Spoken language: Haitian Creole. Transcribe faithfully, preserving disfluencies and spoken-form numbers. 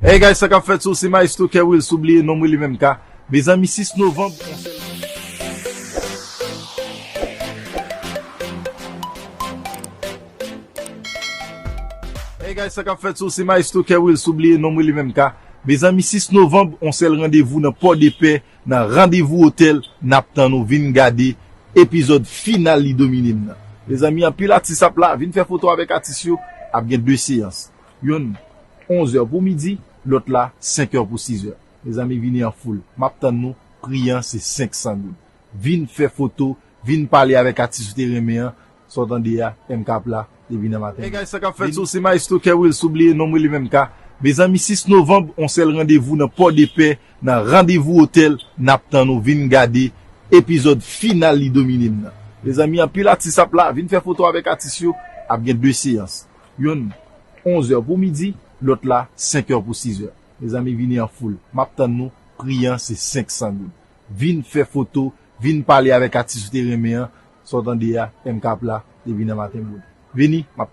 Hey guys, sa k ap fèt sou, se Maestro Kerwills, ou bliye non mwen li menm ka. Mezanmi, sis novanm, on sèl. Hey guys, sa k ap fèt sou, se Maestro Kerwills, ou bliye non mwen li menm ka. Mezanmi, sis novanm, on sèl randevou nan Pòdepè, nan Randevou Otèl, n ap tann ou vin gade epizòd final Li Domine M nan. Mezanmi, anpil atis ap la, vin fè foto avèk atis yo, ap gen de seyans. Yonn onz è pou midi, lòt la senk è pou sis è. Mezanmi, vini an foul. M ap tann nou, pri an se senk san goud. Vin fè foto, vin pale avèk atis ou te renmen an. Sa w tande a, M K ap la, depi nan maten. Hey guys, sa k ap fèt sou, se Maestro Kerwills, ou bliye non mwen li menm ka. Mezanmi, sis novanm, on sèl randevou nan Pòdepè, nan Randevou Otèl, n ap tann ou vin gade epizòd final Li Domine M nan. Mezanmi, anpil atis ap la, vin fè foto avèk atis yo, ap gen de seyans. Yonn onz è pou midi, lòt la senk è pou sis è. Mezanmi, vini an foul. M ap tann nou, pri an se senk san goud. Vin fè foto, vin pale avèk atis ou te renmen an. Sa w tande a, M K ap la, depi nan maten moun. Vini, m ap